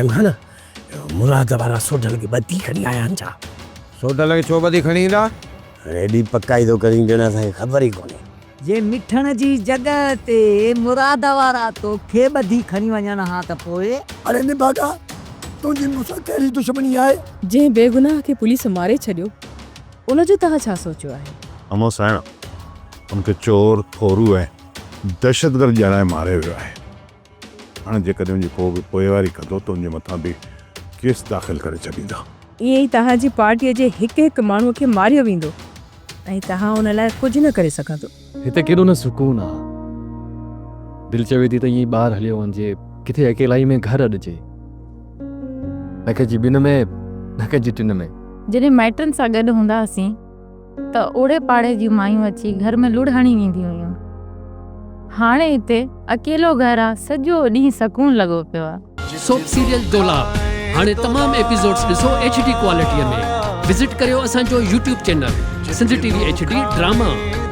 Time کان نه مراد وارا سوڍل کي ٻڌي کڻي آيا آهن ڇا؟ سوڍل کي ڇو ٻڌي کڻي ايندا؟ هاڻي ايڏي پڪائي ٿو ڪرين ڄڻ اسان کي خبر ئي ڪونهي. جي مٺڻ جي جڳهه تي مراد وارا توکي ٻڌي کڻي وڃن ها ته پوء؟ اڙي نڀاڳا، تنهنجي مون سان ڪهڙي دشمني آهي؟ جنهن بيگناهه کي پوليس ماري ڇڏيو، ان جو توهان ڇا سوچيو آهي؟ امو سائڻ، ان کي چور، ڦورو ۽ دهشتگرد ڄاڻائي ماريو ويو آهي. هاڻي جيڪڏهن ان جي ڪو به پوئواري ڪندو ته ان جي مٿان به ڪيس داخل ڪري ڇڏيندا. ائين ئي توهان جي پارٽيء جي هڪ هڪ ماڻهوء کي ماريو ويندو ۽ توهان ان لاء ڪجهه نه ڪري سگهندو. هتي ڪيڏو نه سڪون آ. دل چوي ٿي ته ائين ئي ٻاهر هليو وڃجي، ڪٿي اڪيلائي ۾ گهر اڏجي. نه ڪنهن جي ٻن ۾، نه ڪنهن جي ٽن ۾. جڏهن مائٽن سان گڏ هوندا هئاسين ته اوڙي پاڙي جون مايون اچي گهر ۾ لڙ هڻي وينديون هيون. هاڻي هتي اڪيلو گهر آ، سڄو ڏينهن سڪون لڳو پيو آ. سوپ سيريل دولاب هاڻي تمام ايپيسوڊز ڏسو ايڇ ڊي ڪوالٽي ۾ وزٽ ڪريو اسان جو YouTube channel Sindh T V H D drama.